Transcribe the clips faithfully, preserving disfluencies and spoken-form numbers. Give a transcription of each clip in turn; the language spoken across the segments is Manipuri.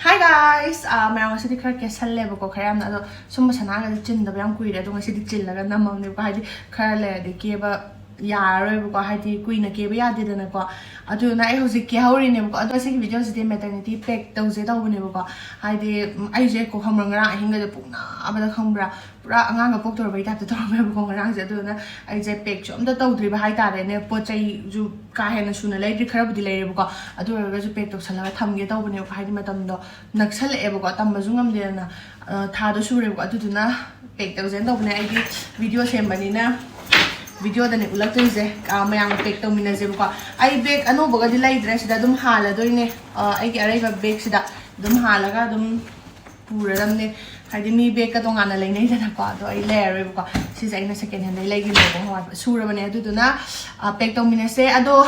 Hi guys! ꯑꯥ, ꯃꯌꯥꯝ ꯉꯁꯤꯗꯤ ꯈꯔ ꯀꯦꯁꯜꯂꯦꯕꯀꯣ, ꯈꯔ ꯌꯥꯝꯅ꯫ ꯑꯗꯣ ꯁꯨꯝꯕ ꯁꯅꯥꯒꯁꯦ ꯆꯤꯟꯗꯕ ꯌꯥꯝ ꯀꯨꯏꯔꯦ, ꯑꯗꯣ ꯉꯁꯤꯗꯤ ꯆꯤꯜꯂꯒ ꯅꯝꯃꯕꯅꯦꯕꯀꯣ, ꯍꯥꯏꯗꯤ ꯈꯔ ꯂꯩꯔꯗꯤ ꯀꯦꯕ ꯌꯥꯔꯔꯣꯏꯕꯀꯣ, ꯍꯥꯏꯗꯤ ꯀꯨꯏꯅ ꯀꯦꯕ ꯌꯥꯗꯦꯗꯅꯀꯣ꯫ ꯑꯗꯨꯗꯨꯅ ꯑꯩ ꯍꯧꯖꯤꯛ ꯀꯦꯍꯧꯔꯤꯅꯦꯕꯀꯣ꯫ ꯑꯗꯣ ꯁꯤꯒꯤ ꯚꯤꯗꯤꯑꯣꯁꯤꯗꯤ ꯃꯦꯇꯔꯅꯤꯇꯤ ꯄꯦꯛ ꯇꯧꯁꯦ ꯇꯧꯕꯅꯦꯕꯀꯣ꯫ ꯍꯥꯏꯗꯤ ꯎꯝ, ꯑꯩꯁꯦ ꯀꯣ ꯈꯪꯕ꯭ꯔꯥ, ꯉꯔꯥꯡ ꯑꯍꯤꯡꯒꯁꯦ ꯄꯨꯡ ꯅꯥꯕꯗ ꯈꯪꯕ꯭ꯔꯥ, ꯄꯨꯔꯥ ꯑꯉꯥꯡꯒ ꯄꯣꯛꯇꯧꯔꯕꯩ ꯇꯥꯏꯞꯇ ꯇꯧꯔꯝꯃꯦꯕꯀꯣ ꯉꯔꯥꯡꯁꯦ꯫ ꯑꯗꯨꯗꯨꯅ ꯑꯩꯁꯦ ꯄꯦꯛꯁꯨ ꯑꯝꯇ ꯇꯧꯗ꯭ꯔꯤꯕ ꯍꯥꯏꯇꯥꯔꯦꯅꯦ꯫ ꯄꯣꯠ ꯆꯩꯁꯨ ꯀꯥ ꯍꯦꯟꯅ ꯁꯨꯅ ꯂꯩꯗ꯭ꯔꯤ, ꯈꯔꯕꯨꯗꯤ ꯂꯩꯔꯦꯕꯀꯣ꯫ ꯑꯗꯨ ꯑꯣꯏꯔꯒꯁꯨ ꯄꯦꯛ ꯇꯧꯁꯜꯂꯒ ꯊꯝꯒꯦ ꯇꯧꯕꯅꯦꯕꯀꯣ, ꯍꯥꯏꯗꯤ ꯃꯇꯝꯗꯣ ꯅꯛꯁꯜꯂꯛꯑꯦꯕꯀꯣ, ꯇꯝꯕꯁꯨ ꯉꯝꯗꯦꯗꯅ꯫ ꯑ, ꯊꯥꯗꯣ ꯁꯨꯔꯦꯕꯀꯣ꯫ ꯑꯗꯨꯗꯨꯅ ꯄꯦꯛ ꯇꯧꯁꯦꯅ ꯇꯧꯕꯅꯦ꯫ ꯑꯩꯗꯤ ꯚꯤꯗꯤꯑꯣ ꯁꯦꯝꯕꯅꯤꯅ ꯚꯤꯗꯤꯑꯣꯗꯅꯦ ꯎꯠꯂꯛꯇꯣꯏꯁꯦ꯫ ꯑ, ꯃꯌꯥꯝ ꯄꯦꯛ ꯇꯧꯃꯤꯟꯅꯁꯦꯕꯀꯣ꯫ ꯑꯩ ꯕꯦꯛ ꯑꯅꯧꯕꯒꯗꯤ ꯂꯩꯗ꯭ꯔꯦ, ꯁꯤꯗ ꯑꯗꯨꯝ ꯍꯥꯜꯂꯗꯣꯏꯅꯦ꯫ ꯑ, ꯑꯩꯒꯤ ꯑꯔꯩꯕ ꯕꯦꯛꯁꯤꯗ ꯑꯗꯨꯝ ꯍꯥꯜꯂꯒ ꯑꯗꯨꯝ ꯄꯨꯔꯗꯝꯅꯦ꯫ ꯍꯥꯏꯗꯤ ꯃꯤ ꯕꯦꯛꯀ ꯇꯣꯉꯥꯟꯅ ꯂꯩꯅꯩꯗꯅꯀꯣ, ꯑꯗꯣ ꯑꯩ ꯂꯩꯔꯔꯣꯏꯕꯀꯣ꯫ ꯁꯤꯁꯦ ꯑꯩꯅ ꯁꯦꯀꯦꯟ ꯍꯦꯟꯗꯩ ꯂꯩꯈꯤꯕꯅꯦꯕꯀꯣ, ꯁꯨꯔꯕꯅꯦ꯫ ꯑꯗꯨꯗꯨꯅ, ꯑ, ꯄꯦꯛ ꯇꯧꯃꯤꯟꯅꯁꯦ꯫ ꯑꯗꯣ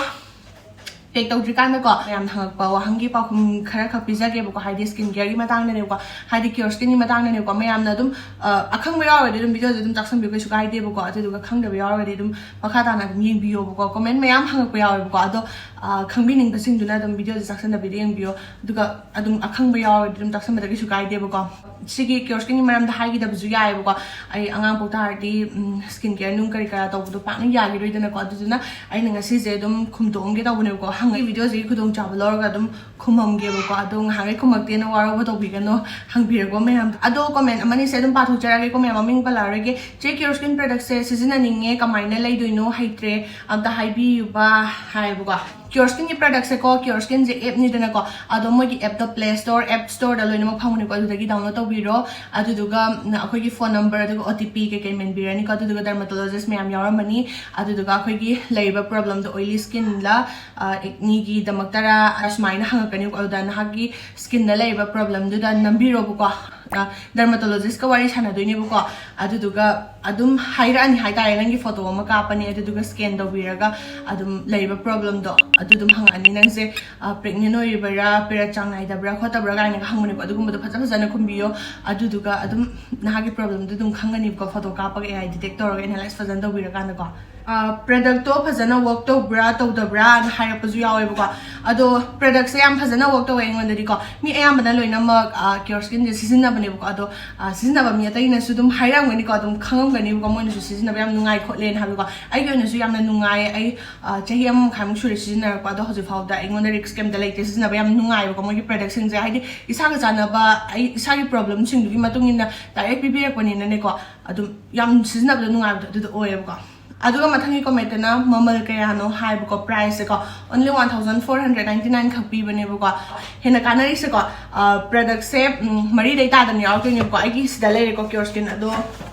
ꯄꯦꯛ ꯇꯧꯗ꯭ꯔꯤꯀꯥꯟꯗꯀꯣ, ꯃꯌꯥꯝꯅ ꯍꯪꯉꯛꯄ ꯋꯥꯍꯪꯒꯤ ꯄꯥꯎꯈꯨꯝ ꯈꯔ ꯈꯛ ꯄꯤꯖꯒꯦꯕꯀꯣ, ꯍꯥꯏꯗꯤ ꯁ꯭ꯀꯤꯟ ꯀꯦꯌꯔꯒꯤ ꯃꯇꯥꯡꯗꯅꯦꯕꯀꯣ, ꯍꯥꯏꯗꯤ ꯀꯤꯌꯣꯔ ꯁ꯭ꯀꯤꯟꯒꯤ ꯃꯇꯥꯡꯗꯅꯦꯕꯀꯣ꯫ ꯃꯌꯥꯝꯅ ꯑꯗꯨꯝ, ꯑ, ꯑꯈꯪꯕ ꯌꯥꯎꯔꯒꯗꯤ ꯑꯗꯨꯝ ꯚꯤꯗꯤꯑꯣꯁꯦ ꯑꯗꯨꯝ ꯆꯥꯛꯁꯟꯕꯤꯌꯨ, ꯀꯩꯁꯨ ꯀꯥꯏꯗꯦꯕꯀꯣ꯫ ꯑꯗꯨꯗꯨꯒ ꯈꯪꯗꯕ ꯌꯥꯎꯔꯒꯗꯤ ꯑꯗꯨꯝ ꯃꯈꯥ ꯇꯥꯅ ꯑꯗꯨꯝ ꯌꯦꯡꯕꯤꯌꯣꯕꯀꯣ꯫ ꯀꯣꯃꯦꯟ ꯃꯌꯥꯝ ꯍꯪꯉꯛꯄ ꯌꯥꯎꯋꯦꯕꯀꯣ, ꯑꯗꯣ, ꯑ, ꯈꯪꯕꯤꯅꯤꯡꯕꯁꯤꯡꯗꯨꯅ ꯑꯗꯨꯝ ꯚꯤꯗꯤꯑꯣꯁꯦ ꯆꯥꯛꯁꯟꯗꯕꯤꯗ ꯌꯦꯡꯕꯤꯌꯣ꯫ ꯑꯗꯨꯒ ꯑꯗꯨꯝ ꯑꯈꯪꯕ ꯌꯥꯎꯔꯒꯗꯤ ꯑꯗꯨꯝ ꯆꯥꯛꯁꯟꯕꯗ ꯀꯩꯁꯨ ꯀꯥꯏꯗꯦꯕꯀꯣ꯫ ꯁꯤꯒꯤ ꯀꯤꯌꯣꯔ ꯁ꯭ꯀꯤꯟꯒꯤ ꯃꯔꯝꯗ ꯍꯥꯏꯈꯤꯗꯕꯁꯨ ꯌꯥꯏꯑꯕꯀꯣ꯫ ꯑꯩ ꯑꯉꯥꯡ ꯄꯣꯛ ꯇꯥꯔꯗꯤ, ꯎꯝ, ꯁ꯭ꯀꯤꯟ ꯀꯦꯌꯔ ꯅꯨꯡ ꯀꯔꯤ ꯀꯔꯥ ꯇꯧꯕꯗꯣ ꯄꯥꯛꯅ ꯌꯥꯈꯤꯔꯣꯏꯗꯅꯀꯣ꯫ ꯑꯗꯨꯗꯨꯅ ꯑꯩꯅ ꯉꯁꯤꯁꯦ ꯑꯗꯨꯝ ꯈꯨꯝꯗꯣꯛꯑꯝꯒꯦ ꯇꯧꯕꯅꯦꯕꯀꯣ꯫ ꯍꯪꯉꯛꯏ ꯚꯤꯗꯤꯑꯣꯁꯤꯒꯤ ꯈꯨꯗꯣꯡꯆꯥꯕ ꯂꯧꯔꯒ ꯑꯗꯨꯝ ꯈꯨꯝꯃꯝꯒꯦꯕꯀꯣ꯫ ꯑꯗꯣ ꯉꯥꯏꯍꯥꯛꯈꯩ ꯈꯨꯝꯃꯛꯇꯦꯅ ꯋꯥꯔꯧꯕ ꯇꯧꯕꯤꯒꯅꯣ, ꯍꯪꯕꯤꯔꯛꯄ ꯃꯌꯥꯝꯗꯣ꯫ ꯑꯗꯣ ꯀꯣꯃꯦꯟ ꯑꯃꯅꯤꯁꯦ ꯑꯗꯨꯝ ꯄꯥꯊꯣꯛꯆꯔꯛꯑꯒꯦꯀꯣ, ꯃꯌꯥꯝ ꯃꯃꯤꯡ ꯄꯜꯂꯛꯑꯔꯣꯏꯒꯦ꯫ "ꯆꯦ, ꯀꯤꯌꯣꯔ ꯁ꯭ꯀꯤꯟ ꯄ꯭ꯔꯗꯛꯁꯦ ꯁꯤꯖꯤꯟꯅꯅꯤꯡꯉꯦ, ꯀꯃꯥꯏꯅ ꯂꯩꯗꯣꯏꯅꯣ? ꯍꯩꯇ꯭ꯔꯦ, ꯑꯝꯇ ꯍꯥꯏꯕꯤꯌꯨꯕ", ꯍꯥꯏꯌꯦꯕꯀꯣ꯫ ꯀꯤꯌꯣꯔ ꯁ꯭ꯀꯤꯟꯒꯤ ꯄ꯭ꯔꯗꯛꯁꯦꯀꯣ, ꯀꯤꯌꯣꯔ ꯁ꯭ꯀꯤꯟꯁꯦ ꯑꯦꯞꯅꯤꯗꯅꯀꯣ, ꯑꯗꯣ ꯃꯣꯏꯒꯤ ꯑꯦꯞꯇꯣ ꯄ꯭ꯂꯦ ꯁ꯭ꯇꯣꯔ, ꯑꯦꯞ ꯁ꯭ꯇꯣꯔꯗ ꯂꯣꯏꯅꯃꯛ ꯐꯪꯕꯅꯤꯀꯣ, ꯑꯗꯨꯗꯒꯤ ꯗꯥꯎꯟꯂꯣꯗ ꯇꯧꯕꯤꯔꯣ꯫ ꯑꯗꯨꯗꯨꯒ, ꯎꯝ, ꯑꯩꯈꯣꯏꯒꯤ ꯐꯣꯟ ꯅꯝꯕꯔ ꯑꯗꯨꯒ ꯑꯣ ꯇꯤ ꯄꯤ ꯀꯩꯀꯩ ꯃꯦꯟꯕꯤꯔꯅꯤꯀꯣ꯫ ꯑꯗꯨꯗꯨꯒ ꯗꯔꯃꯥꯇꯣꯂꯣꯖꯤꯁ ꯃꯌꯥꯝ ꯌꯥꯎꯔꯝꯃꯅꯤ꯫ ꯑꯗꯨꯗꯨꯒ ꯑꯩꯈꯣꯏꯒꯤ ꯂꯩꯔꯤꯕ ꯄ꯭ꯔꯣꯕ꯭ꯂꯦꯝꯗꯣ, ꯑꯣꯏꯂꯤ ꯁ꯭ꯀꯤꯟꯂ, ꯑ, ꯑꯦꯛꯅꯤꯒꯤꯗꯃꯛꯇꯔꯥ, ꯑꯁꯨꯃꯥꯏꯅ ꯍꯪꯉꯛꯀꯅꯤꯀꯣ꯫ ꯑꯗꯨꯗ ꯅꯍꯥꯛꯀꯤ ꯁ꯭ꯀꯤꯟꯗ ꯂꯩꯔꯤꯕ ꯄ꯭ꯔꯣꯕ꯭ꯂꯦꯝꯗꯨꯗ ꯅꯝꯕꯤꯔꯣꯕꯀꯣ꯫ ꯑ, ꯗꯔꯃꯥꯇꯣꯂꯣꯖꯤꯁꯀ ꯋꯥꯔꯤ ꯁꯥꯟꯅꯗꯣꯏꯅꯦꯕꯀꯣ꯫ ꯑꯗꯨꯗꯨꯒ ꯑꯗꯨꯝ ꯍꯥꯏꯔꯛꯑꯅꯤ ꯍꯥꯏꯇꯥꯔꯦ, ꯅꯪꯒꯤ ꯐꯣꯇꯣ ꯑꯃ ꯀꯥꯞꯄꯅꯤ, ꯑꯗꯨꯗꯨꯒ ꯁ꯭ꯀꯦꯟ ꯇꯧꯕꯤꯔꯒ ꯑꯗꯨꯝ ꯂꯩꯔꯤꯕ ꯄ꯭ꯔꯣꯕ꯭ꯂꯦꯝꯗꯣ ꯑꯗꯨ ꯑꯗꯨꯝ ꯍꯪꯉꯛꯑꯅꯤ꯫ "ꯅꯪꯁꯦ, ꯑ, ꯄ꯭ꯔꯦꯒꯅꯦꯟ ꯑꯣꯏꯔꯤꯕ꯭ꯔꯥ, ꯄꯤꯔꯠ ꯆꯥꯡ ꯅꯥꯏꯗꯕ꯭ꯔꯥ ꯈꯣꯠꯇꯕ꯭ꯔꯥ?" ꯀꯥꯏꯅꯒ ꯍꯪꯕꯅꯦꯀꯣ꯫ ꯑꯗꯨꯒꯨꯝꯕꯗꯣ ꯐꯖ ꯐꯖꯅ ꯈꯨꯝꯕꯤꯌꯣ꯫ ꯑꯗꯨꯗꯨꯒ ꯑꯗꯨꯝ ꯅꯍꯥꯛꯀꯤ ꯄ꯭ꯔꯣꯕ꯭ꯂꯦꯝꯗꯣ ꯑꯗꯨꯝ ꯈꯪꯒꯅꯤꯕꯀꯣ, ꯐꯣꯇꯣ ꯀꯥꯞꯄꯒ ꯑꯦ ꯑꯥꯏ ꯗꯤꯇꯦꯛ ꯇꯧꯔꯒ ꯑꯦꯅꯥꯂꯥꯏꯁ ꯐꯖꯅ ꯇꯧꯕꯤꯔꯀꯥꯟꯗꯀꯣ꯫ ꯄ꯭ꯔꯗꯛꯇꯣ ꯐꯖꯅ ꯋꯔꯛ ꯇꯧꯕ꯭ꯔꯥ ꯇꯧꯗꯕ꯭ꯔꯥꯅ ꯍꯥꯏꯔꯛꯄꯁꯨ ꯌꯥꯎꯋꯦꯕꯀꯣ꯫ ꯑꯗꯣ ꯄ꯭ꯔꯗꯛꯁꯦ ꯌꯥꯝ ꯐꯖꯅ ꯋꯔꯛ ꯇꯧꯋꯦ ꯑꯩꯉꯣꯟꯗꯗꯤꯀꯣ꯫ ꯃꯤ ꯑꯌꯥꯝꯕꯅ ꯂꯣꯏꯅꯃꯛ ꯀꯤꯌꯣꯔ ꯁ꯭ꯀꯤꯟꯁꯦ ꯁꯤꯖꯤꯟꯅꯕꯅꯦꯕꯀꯣ꯫ ꯑꯗꯣ ꯑ, ꯁꯤꯖꯤꯟꯅꯕ ꯃꯤ ꯑꯇꯩꯅꯁꯨ ꯑꯗꯨꯝ ꯍꯥꯏꯔꯝꯒꯅꯤꯀꯣ, ꯑꯗꯨꯝ ꯈꯪꯉꯝꯒꯅꯤꯕꯀꯣ, ꯃꯣꯏꯅꯁꯨ ꯁꯤꯖꯤꯟꯅꯕ ꯌꯥꯝ ꯅꯨꯡꯉꯥꯏ ꯈꯣꯠꯂꯦꯅ ꯍꯥꯏꯕꯀꯣ꯫ ꯑꯩꯒꯤ ꯑꯣꯏꯅꯁꯨ ꯌꯥꯝꯅ ꯅꯨꯡꯉꯥꯏ꯫ ꯑꯩ ꯑ, ꯆꯍꯤ ꯑꯃ ꯃꯈꯥꯏꯃꯨꯛ ꯁꯨꯔꯦ ꯁꯤꯖꯤꯟꯅꯔꯛꯄ, ꯑꯗꯣ ꯍꯧꯖꯤꯛ ꯐꯥꯎꯗ ꯑꯩꯉꯣꯟꯗ ꯔꯤꯛꯁ ꯀꯩꯝꯇ ꯂꯩꯇꯦ꯫ ꯁꯤꯖꯤꯟꯅꯕ ꯌꯥꯝ ꯅꯨꯡꯉꯥꯏꯕꯀꯣ, ꯃꯣꯏꯒꯤ ꯄ꯭ꯔꯗꯛꯁꯤꯡꯁꯦ ꯍꯥꯏꯗꯤ ꯏꯁꯥꯒ ꯆꯥꯟꯅꯕ, ꯑꯩ ꯏꯁꯥꯒꯤ ꯄ꯭ꯔꯣꯕ꯭ꯂꯦꯝꯁꯤꯡꯗꯨꯒꯤ ꯃꯇꯨꯡ ꯏꯟꯅ ꯗꯥꯏꯔꯦꯛ ꯄꯤꯕꯤꯔꯛꯄꯅꯤꯅꯅꯦꯀꯣ, ꯑꯗꯨꯝ ꯌꯥꯝ ꯁꯤꯖꯤꯟꯅꯕꯗ ꯅꯨꯡꯉꯥꯏꯕꯗꯣ ꯑꯗꯨꯗꯣ ꯑꯣꯏꯌꯦꯕꯀꯣ꯫ ꯑꯗꯨꯒ ꯃꯊꯪꯒꯤ ꯀꯃꯦꯟꯇꯅ ꯃꯃꯜ ꯀꯌꯥꯅꯣ ꯍꯥꯏꯕꯀꯣ, ꯄ꯭ꯔꯥꯏꯁꯁꯦꯀꯣ, only one thousand four hundred ninety nine ꯈꯛ ꯄꯤꯕꯅꯦꯕꯀꯣ꯫ ꯍꯦꯟꯅ ꯀꯥꯟꯅꯔꯤꯁꯦꯀꯣ, ꯄ꯭ꯔꯗꯛꯁꯦ ꯃꯔꯤꯗꯩ ꯇꯥꯗꯅ ꯌꯥꯎꯔꯛꯇꯣꯏꯅꯦꯕꯀꯣ꯫ ꯑꯩꯒꯤ ꯁꯤꯗ ꯂꯩꯔꯦꯀꯣ, ꯀꯤꯌꯣꯔ ꯁ꯭ꯀꯤꯟ ꯑꯗꯣ,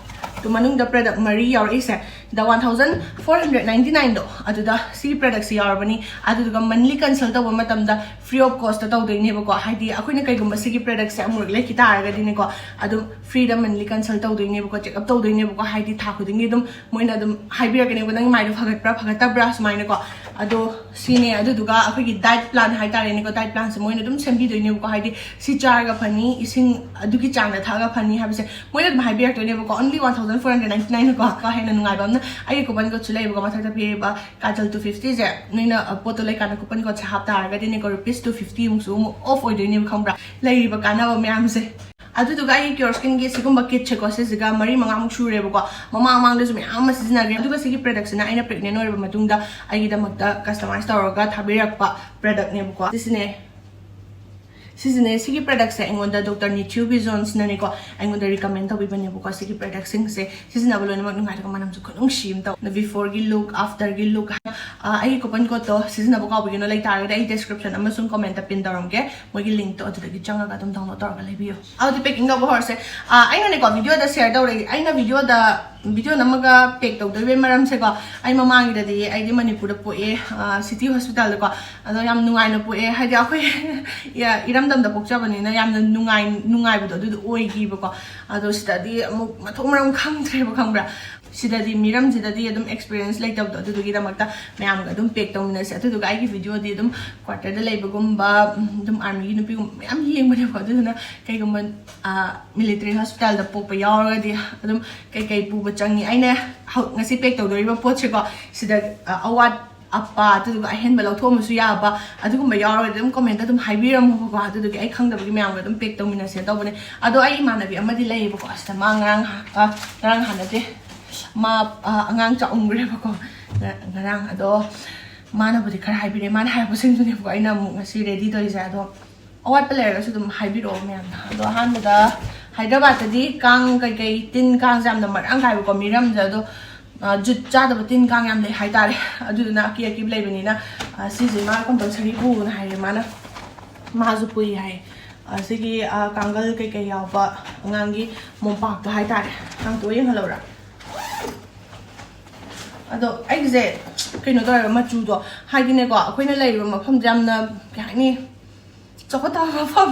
ꯇꯨ ꯃꯅꯨꯡꯗ ꯄ꯭ꯔꯗꯛ ꯃꯔꯤ ꯌꯥꯎꯔꯛꯏꯁꯦ꯫ The one thousand four hundred ninety ꯅꯥꯏꯟꯗꯣ, ꯑꯗꯨꯗ ꯁꯤꯒꯤ ꯄ꯭ꯔꯗꯛꯁꯦ ꯌꯥꯎꯔꯕꯅꯤ꯫ ꯑꯗꯨꯗꯨꯒ ꯃꯟꯂꯤ ꯀꯟꯁꯜ ꯇꯧꯕ ꯃꯇꯝꯗ ꯐ꯭ꯔꯤ ꯑꯣꯐ ꯀꯣꯁꯇ ꯇꯧꯗꯣꯏꯅꯦꯕꯀꯣ꯫ ꯍꯥꯏꯗꯤ ꯑꯩꯈꯣꯏꯅ ꯀꯩꯒꯨꯝꯕ ꯁꯤꯒꯤ ꯄ꯭ꯔꯗꯛꯁꯦ ꯑꯃꯨꯔꯛ ꯂꯩꯈꯤ ꯇꯥꯔꯒꯗꯤꯅꯦꯀꯣ, ꯑꯗꯨꯝ ꯐ꯭ꯔꯤꯗ ꯃꯟꯂꯤ ꯀꯟꯁꯜ ꯇꯧꯗꯣꯏꯅꯦꯕꯀꯣ, ꯆꯦꯛꯑꯞ ꯇꯧꯗꯣꯏꯅꯦꯕꯀꯣ꯫ ꯍꯥꯏꯗꯤ ꯊꯥ ꯈꯨꯗꯤꯡꯒꯤ ꯑꯗꯨꯝ ꯃꯣꯏꯅ ꯑꯗꯨꯝ ꯍꯥꯏꯕꯤꯔꯛꯀꯅꯦꯕꯀꯣ, ꯅꯪꯒꯤ ꯃꯥꯏꯗꯣ ꯐꯒꯠꯄ꯭ꯔꯥ ꯐꯒꯠꯇꯕ꯭ꯔꯥ ꯁꯨꯃꯥꯏꯅꯀꯣ꯫ ꯑꯗꯣ ꯁꯤꯅꯦ꯫ ꯑꯗꯨꯗꯨꯒ ꯑꯩꯈꯣꯏꯒꯤ ꯗꯥꯏꯠ ꯄ꯭ꯂꯥꯟ ꯍꯥꯏꯇꯥꯔꯦꯅꯦꯀꯣ, ꯗꯥꯏꯠ ꯄ꯭ꯂꯥꯟꯁꯦ ꯃꯣꯏꯅ ꯑꯗꯨꯝ ꯁꯦꯝꯕꯤꯗꯣꯏꯅꯦꯕꯀꯣ꯫ ꯍꯥꯏꯗꯤ ꯁꯤ ꯆꯥꯔꯒ ꯐꯅꯤ, ꯏꯁꯤꯡ ꯑꯗꯨꯒꯤ ꯆꯥꯡꯗ ꯊꯛꯑꯒ ꯐꯅꯤ ꯍꯥꯏꯕꯁꯦ ꯃꯣꯏꯅ ꯑꯗꯨꯝ ꯍꯥꯏꯕꯤꯔꯛꯇꯣꯏꯅꯦꯕꯀꯣ꯫ Only one thousand four hundred ninety nine ꯀꯣ꯫ ꯀꯣ ꯍꯦꯟꯅ ꯅꯨꯡꯉꯥꯏꯕ ꯑꯃꯅ ꯑꯩꯒꯤ ꯀꯨꯄꯟ ꯀꯣꯗꯁꯨ ꯂꯩꯌꯦꯕꯀꯣ, ꯃꯊꯛꯇ ꯄꯤꯔꯤꯕ ꯀꯥꯖꯜ two fifty ꯁꯦ꯫ ꯅꯣꯏꯅ ꯑ, ꯄꯣꯠꯇꯣ ꯂꯩꯀꯥꯟꯗ ꯀꯨꯄꯟ ꯀꯣꯗꯁꯦ ꯍꯥꯞꯇꯥꯔꯒꯗꯤꯅꯦꯀꯣ, ꯔꯨꯄꯤꯁ ꯇꯨ ꯐꯤꯐꯇꯤ ꯃꯨꯛꯁꯨ ꯑꯃꯨꯛ ꯑꯣꯐ ꯑꯣꯏꯗꯣꯏꯅꯦꯕ, ꯈꯪꯕ꯭ꯔꯥ? ꯂꯩꯔꯤꯕ ꯀꯥꯟꯅꯕ ꯃꯌꯥꯝꯁꯦ꯫ ꯑꯗꯨꯗꯨꯒ ꯑꯩꯒꯤ ꯀꯤꯌꯣꯔ ꯁ꯭ꯀꯤꯟꯒꯤ ꯁꯤꯒꯨꯝꯕ ꯀꯤꯠꯁꯦꯀꯣ, ꯁꯤꯁꯤꯒ ꯃꯔꯤ ꯃꯉꯥꯃꯨꯛ ꯁꯨꯔꯦꯕꯀꯣ꯫ ꯃꯃꯥꯡ ꯃꯃꯥꯡꯗꯁꯨ ꯃꯌꯥꯝ ꯑꯃ ꯁꯤꯖꯤꯟꯅꯈ꯭ꯔꯦ꯫ ꯑꯗꯨꯒ ꯁꯤꯒꯤ ꯄ꯭ꯔꯗꯛꯁꯤꯅ ꯑꯩꯅ ꯄ꯭ꯔꯦꯒꯅꯦꯟ ꯑꯣꯏꯔꯕ ꯃꯇꯨꯡꯗ ꯑꯩꯒꯤꯗꯃꯛꯇ ꯀꯁꯇꯃꯥꯏꯁ ꯇꯧꯔꯒ ꯊꯥꯕꯤꯔꯛꯄ ꯄ꯭ꯔꯗꯛꯅꯦꯕꯀꯣ꯫ ꯁꯤꯁꯤꯅꯦ꯫ ꯁꯤꯁꯤꯅꯦ, ꯁꯤꯒꯤ ꯄ꯭ꯔꯗꯛꯁꯦ ꯑꯩꯉꯣꯟꯗ ꯗꯣꯛꯇꯔ ꯅꯤꯊ꯭ꯌꯨ ꯕꯤꯖꯣꯟꯁꯅꯅꯦꯀꯣ, ꯑꯩꯉꯣꯟꯗ ꯔꯤꯀꯃꯦꯟ ꯇꯧꯕꯤꯕꯅꯦꯕꯀꯣ꯫ ꯁꯤꯒꯤ ꯄ꯭ꯔꯗꯛꯁꯤꯡꯁꯦ ꯁꯤꯖꯤꯟꯅꯕ ꯂꯣꯏꯅꯃꯛ ꯅꯨꯡꯉꯥꯏ, ꯑꯗꯨꯒ ꯃꯅꯝꯁꯨ ꯈꯨꯅꯨꯡꯁꯤ ꯑꯃ ꯇꯧ꯫ ꯕꯤꯐꯣꯔꯒꯤ ꯂꯨꯛ, ꯑꯥꯐꯇꯔꯒꯤ ꯂꯨꯛ, ꯑ, ꯑꯩꯒꯤ ꯀꯨꯄꯟ ꯀꯣꯗꯇꯣ ꯁꯤꯖꯤꯟꯅꯕ ꯀꯥꯎꯕꯤꯒꯅꯣ꯫ ꯂꯩ ꯇꯥꯔꯒꯗꯤ ꯑꯩ ꯗꯤꯁꯀ꯭ꯔꯤꯞꯁꯟ ꯑꯃꯁꯨꯡ ꯀꯣꯃꯦꯟꯇ ꯄꯤꯟ ꯇꯧꯔꯝꯒꯦ, ꯃꯣꯏꯒꯤ ꯂꯤꯡꯛꯇꯣ ꯑꯗꯨꯗꯒꯤ ꯆꯪꯉꯒ ꯑꯗꯨꯝ ꯗꯥꯎꯟꯂꯣꯗ ꯇꯧꯔꯒ ꯂꯩꯕꯤꯌꯨ꯫ ꯑꯗꯨꯗꯤ ꯄꯦꯀꯤꯡ ꯇꯧꯕ ꯍꯧꯔꯁꯦ꯫ ꯑ, ꯑꯩꯅꯅꯦꯀꯣ, ꯚꯤꯗꯤꯑꯣꯗ ꯁꯦꯌꯔ ꯇꯧꯔꯒꯦ, ꯑꯩꯅ ꯚꯤꯗꯤꯑꯣꯗ ꯚꯤꯗꯤꯑꯣ ꯅꯝꯃꯒ ꯄꯦꯛ ꯇꯧꯗꯣꯏꯕꯩ ꯃꯔꯝꯁꯦꯀꯣ, ꯑꯩ ꯃꯃꯥꯡꯒꯤꯗꯗꯤ ꯑꯩꯗꯤ ꯃꯅꯤꯄꯨꯔꯗ ꯄꯣꯛꯑꯦ, ꯑ, ꯁꯤꯇꯤ ꯍꯣꯁꯄꯤꯇꯥꯜꯗꯀꯣ꯫ ꯑꯗꯣ ꯌꯥꯝ ꯅꯨꯡꯉꯥꯏꯅ ꯄꯣꯛꯑꯦ, ꯍꯥꯏꯗꯤ ꯑꯩꯈꯣꯏ ꯏ-, ꯏꯔꯝꯗꯝꯗ ꯄꯣꯛꯆꯕꯅꯤꯅ ꯌꯥꯝꯅ ꯅꯨꯡꯉꯥꯏ-, ꯅꯨꯡꯉꯥꯏꯕꯗꯣ ꯑꯗꯨꯗꯣ ꯑꯣꯏꯈꯤꯕꯀꯣ꯫ ꯑꯗꯣ ꯁꯤꯗꯗꯤ ꯑꯃꯨꯛ ꯃꯊꯣꯡ ꯃꯔꯝ ꯈꯪꯗ꯭ꯔꯦꯕ, ꯈꯪꯕ꯭ꯔꯥ? ꯁꯤꯗꯗꯤ, ꯃꯤꯔꯝꯁꯤꯗꯗꯤ ꯑꯗꯨꯝ ꯑꯦꯛꯁꯄꯤꯔꯤꯌꯦꯟꯁ ꯂꯩꯇꯕꯗꯣ, ꯑꯗꯨꯗꯨꯒꯤꯗꯃꯛꯇ ꯃꯌꯥꯝꯒ ꯑꯗꯨꯝ ꯄꯦꯛ ꯇꯧꯃꯤꯟꯅꯁꯦ꯫ ꯑꯗꯨꯗꯨꯒ ꯑꯩꯒꯤ ꯚꯤꯗꯤꯑꯣꯗꯤ ꯑꯗꯨꯝ ꯀ꯭ꯋꯥꯇꯔꯗ ꯂꯩꯕꯒꯨꯝꯕ, ꯎꯝ, ꯑꯗꯨꯝ ꯑꯥꯔꯃꯤꯒꯤ ꯅꯨꯄꯤꯒꯨꯝꯕ ꯃꯌꯥꯝ ꯌꯦꯡꯕꯅꯦꯕꯀꯣ꯫ ꯑꯗꯨꯗꯨꯅ ꯀꯩꯒꯨꯝꯕ ꯃꯤꯂꯤꯇꯔꯤ ꯍꯣꯁꯄꯤꯇꯥꯜꯗ ꯄꯣꯛꯄ ꯌꯥꯎꯔꯒꯗꯤ ꯑꯗꯨꯝ ꯀꯩꯀꯩ ꯄꯨꯕ ꯆꯪꯉꯤ, ꯑꯩꯅ ꯍꯧ-, ꯉꯁꯤ ꯄꯦꯛ ꯇꯧꯗꯣꯔꯤꯕ ꯄꯣꯠꯁꯦꯀꯣ, ꯁꯤꯗ, ꯑ, ꯑꯋꯥꯠ ꯑꯄꯥ, ꯑꯗꯨꯗꯨꯒ ꯑꯍꯦꯟꯕ ꯂꯧꯊꯣꯛꯑꯝꯕꯁꯨ ꯌꯥꯕ, ꯑꯗꯨꯒꯨꯝꯕ ꯌꯥꯎꯔꯒꯗꯤ ꯑꯗꯨꯝ ꯀꯣꯃꯦꯟꯇ ꯑꯗꯨꯝ ꯍꯥꯏꯕꯤꯔꯝꯃꯣꯕꯀꯣ꯫ ꯑꯗꯨꯗꯨꯒꯤ ꯑꯩ ꯈꯪꯗꯕꯒꯤ ꯃꯌꯥꯝꯒ ꯑꯗꯨꯝ ꯄꯦꯛ ꯇꯧꯃꯤꯟꯅꯁꯦ ꯇꯧꯕꯅꯦ꯫ ꯑꯗꯣ ꯑꯩ ꯏꯃꯥꯟꯅꯕꯤ ꯑꯃꯗꯤ ꯂꯩꯌꯦꯕꯀꯣ, ꯑꯁꯤꯗ ꯃꯥ ꯉꯔꯥꯡ ꯍꯥ-, ꯑ, ꯉꯔꯥꯡ ꯍꯥꯟꯅꯗꯦ, ꯃꯥ, ꯑ, ꯑꯉꯥꯡ ꯆꯥꯛꯎꯝꯈ꯭ꯔꯦꯕꯀꯣ ꯉ-, ꯉꯔꯥꯡ꯫ ꯑꯗꯣ ꯃꯥꯅꯕꯨꯗꯤ ꯈꯔ ꯍꯥꯏꯕꯤꯔꯦ, ꯃꯥꯅ ꯍꯥꯏꯔꯛꯄꯁꯤꯡꯗꯨꯅꯦꯕꯀꯣ ꯑꯩꯅ ꯑꯃꯨꯛ ꯉꯁꯤ ꯔꯦꯗꯤ ꯇꯧꯔꯤꯁꯦ꯫ ꯑꯗꯣ ꯑꯋꯥꯠꯄ ꯂꯩꯔꯒꯁꯨ ꯑꯗꯨꯝ ꯍꯥꯏꯕꯤꯔꯛꯑꯣ ꯃꯌꯥꯝꯅ꯫ ꯑꯗꯣ ꯑꯍꯥꯟꯕꯗ ꯍꯥꯏꯗ꯭ꯔꯕꯥꯗꯇꯗꯤ ꯀꯥꯡ ꯀꯩꯀꯩ, ꯇꯤꯟ ꯀꯥꯡꯁꯦ ꯌꯥꯝꯅ ꯃꯔꯥꯡ ꯀꯥꯏꯕꯀꯣ, ꯃꯤꯔꯝꯁꯦ꯫ ꯑꯗꯣ, ꯑ, ꯖꯨꯠ ꯆꯥꯗꯕ ꯇꯤꯟ ꯀꯥꯡ ꯌꯥꯝ ꯂꯩ ꯍꯥꯏꯇꯥꯔꯦ꯫ ꯑꯗꯨꯗꯨꯅ ꯑꯀꯤ ꯑꯀꯤꯕ ꯂꯩꯕꯅꯤꯅ, ꯑ, ꯁꯤꯁꯤꯃ ꯀꯝꯄꯜꯁꯔꯤ ꯄꯨꯅ ꯍꯥꯏꯔꯦ ꯃꯥꯅ꯫ ꯃꯥꯁꯨ ꯄꯨꯏ ꯍꯥꯏ꯫ ꯑ, ꯁꯤꯒꯤ, ꯑ, ꯀꯥꯡꯒꯜ ꯀꯩꯀꯩ ꯌꯥꯎꯕ ꯑꯉꯥꯡꯒꯤ ꯃꯣꯝꯄꯥꯛꯇꯣ ꯍꯥꯏꯇꯥꯔꯦ꯫ ꯍꯥꯡꯇꯣꯛꯑ ꯌꯦꯡꯍꯜꯂꯧꯔꯥ? ꯑꯗꯣ ꯑꯩꯒꯤꯁꯦ ꯀꯩꯅꯣ ꯇꯧꯋꯦꯕ, ꯃꯆꯨꯗꯣ, ꯍꯥꯏꯗꯤꯅꯦꯀꯣ, ꯑꯩꯈꯣꯏꯅ ꯂꯩꯔꯤꯕ ꯃꯐꯝꯁꯦ ꯌꯥꯝꯅ, ꯀꯩ ꯍꯥꯏꯅꯤ, ꯆꯥꯎꯈꯠꯇꯕ ꯃꯐꯝ,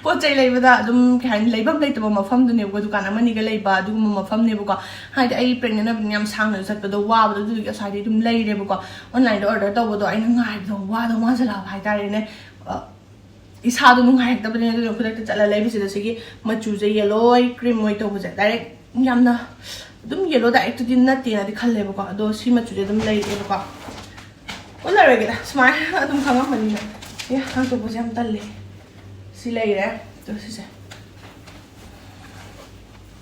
ꯄꯣꯠ ꯆꯩ ꯂꯩꯕꯗ ꯑꯗꯨꯝ, ꯀꯩ ꯍꯥꯏꯅꯤ, ꯂꯩꯐꯝ ꯂꯩꯇꯕ ꯃꯐꯝꯗꯨꯅꯦꯕꯀꯣ, ꯗꯨꯀꯥꯟ ꯑꯃꯅꯤꯒ ꯂꯩꯕ ꯑꯗꯨꯒꯨꯝꯕ ꯃꯐꯝꯅꯦꯕꯀꯣ꯫ ꯍꯥꯏꯗꯤ ꯑꯩ ꯄ꯭ꯔꯦꯒꯅꯦꯟ ꯑꯣꯏꯕꯅꯤꯅ ꯌꯥꯝ ꯁꯥꯡꯅꯁꯨ ꯆꯠꯄꯗꯣ ꯋꯥꯕꯗꯣ, ꯑꯗꯨꯗꯨꯒꯤ ꯑꯁ꯭ꯋꯥꯏꯗꯩ ꯑꯗꯨꯝ ꯂꯩꯔꯦꯕꯀꯣ꯫ ꯑꯣꯟꯂꯥꯏꯟꯗ ꯑꯣꯔꯗꯔ ꯇꯧꯕꯗꯣ ꯑꯩꯅ ꯉꯥꯏꯕꯗꯣ ꯋꯥꯗꯧ ꯃꯥꯟꯁꯤꯜꯂꯛꯑꯕ ꯍꯥꯏꯇꯥꯔꯦꯅꯦ꯫ ꯑ, ꯏꯁꯥꯗꯣ ꯅꯨꯡꯉꯥꯏꯔꯛꯇꯕꯅꯤꯅ, ꯑꯗꯨꯅ ꯈꯨꯗꯛꯇ ꯆꯠꯂ ꯂꯩꯕꯁꯤꯗ ꯁꯤꯒꯤ ꯃꯆꯨꯁꯦ ꯌꯦꯜꯂꯣ ꯑꯣꯏ, ꯀ꯭ꯔꯤꯝ ꯑꯣꯏ ꯇꯧꯕꯁꯦ, ꯗꯥꯏꯔꯦꯛ ꯌꯥꯝꯅ ꯑꯗꯨꯝ ꯌꯦꯜꯂꯣ ꯗꯥꯏꯔꯦꯛꯇꯨꯗꯤ ꯅꯠꯇꯦꯅꯗꯤ ꯈꯜꯂꯦꯕꯀꯣ꯫ ꯑꯗꯣ ꯁꯤ ꯃꯆꯨꯁꯦ ꯑꯗꯨꯝ ꯂꯩꯔꯛꯑꯦꯕꯀꯣ꯫ ꯎꯠꯂꯔꯣꯏꯒꯦꯗ, ꯁꯨꯃꯥꯏꯅ ꯑꯗꯨꯝ ꯈꯪꯉꯝꯕꯅꯤꯅ꯫ ꯑꯦ, ꯍꯥꯡꯇꯣꯛꯄꯁꯦ ꯌꯥꯝ ꯇꯜꯂꯦ꯫ ꯁꯤ ꯂꯩꯔꯦ꯫ ꯑꯗꯣ ꯁꯤꯁꯦ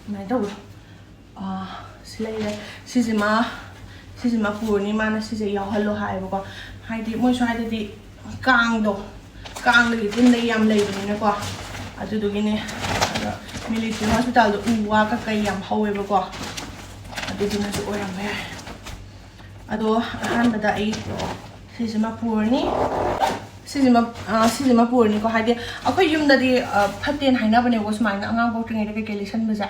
ꯁꯨꯃꯥꯏꯅ ꯇꯧꯕ꯫ ꯑꯥ, ꯁꯤ ꯂꯩꯔꯦ꯫ ꯁꯤꯁꯤꯃ, ꯁꯤꯁꯤꯃ ꯄꯨꯔꯅꯤ, ꯃꯥꯅ ꯁꯤꯁꯦ ꯌꯥꯎꯍꯜꯂꯣ ꯍꯥꯏꯌꯦꯕꯀꯣ꯫ ꯍꯥꯏꯗꯤ ꯃꯣꯏ ꯁ꯭ꯋꯥꯏꯗꯗꯤ ꯀꯥꯡꯗꯣ, ꯀꯥꯡꯗꯒꯤ ꯇꯤꯟꯗꯒꯤ ꯌꯥꯝ ꯂꯩꯕꯅꯤꯅꯀꯣ꯫ ꯑꯗꯨꯗꯨꯒꯤꯅꯦ꯫ ꯑꯗꯣ ꯃꯤꯂꯤꯇꯔꯤ ꯍꯣꯁꯄꯤꯇꯥꯜꯗꯣ ꯎ ꯋꯥ ꯀꯀꯩ ꯌꯥꯝ ꯍꯧꯋꯦꯕꯀꯣ꯫ ꯑꯗꯨꯗꯨꯅꯁꯨ ꯑꯣꯏꯔꯝꯕ ꯌꯥꯏ꯫ ꯑꯗꯣ ꯑꯍꯥꯟꯕꯗ ꯑꯩ ꯁꯤꯁꯤꯃ ꯄꯨꯔꯅꯤ꯫ ꯁꯤꯁꯤꯃ, ꯑ, ꯁꯤꯁꯤꯃ ꯄꯨꯔꯅꯤꯀꯣ꯫ ꯍꯥꯏꯗꯤ ꯑꯩꯈꯣꯏ ꯌꯨꯝꯗꯗꯤ, ꯑ, ꯐꯠꯇꯦꯅ ꯍꯥꯏꯅꯕꯅꯦꯕꯀꯣ, ꯁꯨꯃꯥꯏꯅ ꯑꯉꯥꯡ ꯄꯣꯛꯇ꯭ꯔꯤꯉꯩꯗ ꯀꯩꯀꯩ ꯂꯩꯁꯟꯕꯁꯦ꯫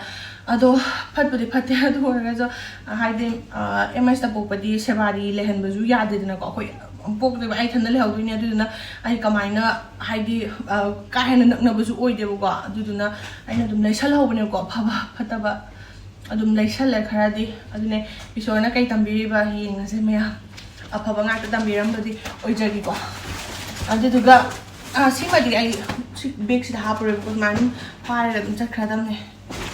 ꯑꯗꯣ ꯐꯠꯄꯨꯗꯤ ꯐꯠꯇꯦ, ꯑꯗꯨ ꯑꯣꯏꯔꯒꯁꯨ, ꯑ, ꯍꯥꯏꯗꯤ, ꯑ, ꯑꯦꯝ ꯑꯦꯁꯇ ꯄꯣꯛꯄꯗꯤ ꯁꯦꯕꯥꯔꯤ ꯂꯩꯍꯟꯕꯁꯨ ꯌꯥꯗꯦꯗꯅꯀꯣ꯫ ꯑꯩꯈꯣꯏ ꯄꯣꯛꯇꯣꯏꯕ, ꯑꯩ ꯏꯊꯟꯗ ꯂꯩꯍꯧꯗꯣꯏꯅꯦ꯫ ꯑꯗꯨꯗꯨꯅ ꯑꯩ ꯀꯃꯥꯏꯅ, ꯍꯥꯏꯗꯤ, ꯑ, ꯀꯥ ꯍꯦꯟꯅ ꯅꯛꯅꯕꯁꯨ ꯑꯣꯏꯗꯦꯕꯀꯣ꯫ ꯑꯗꯨꯗꯨꯅ ꯑꯩꯅ ꯑꯗꯨꯝ ꯂꯩꯁꯜꯍꯧꯕꯅꯦꯕꯀꯣ, ꯑꯐꯕ ꯐꯠꯇꯕ꯫ ꯑꯗꯨꯝ ꯂꯩꯁꯜꯂꯦ ꯈꯔꯗꯤ꯫ ꯑꯗꯨꯅꯦ, ꯏꯁꯣꯔꯅ ꯀꯩ ꯇꯝꯕꯤꯔꯤꯕ ꯌꯦꯡꯉꯁꯦ ꯃꯌꯥꯝ꯫ ꯑꯐꯕ ꯉꯥꯛꯇ ꯇꯝꯕꯤꯔꯝꯕꯗꯤ ꯑꯣꯏꯖꯒꯦꯀꯣ꯫ ꯑꯗꯨꯗꯨꯒ, ꯑ, ꯁꯤꯃꯗꯤ ꯑꯩ ꯁꯤ ꯕꯦꯒꯁꯤꯗ ꯍꯥꯞꯄꯔꯣꯏꯕꯀꯣ, ꯑꯗꯨꯃꯥꯏꯅ ꯑꯗꯨꯝ ꯄꯥꯏꯔꯒ ꯑꯗꯨꯝ ꯆꯠꯈ꯭ꯔꯗꯝꯅꯦ꯫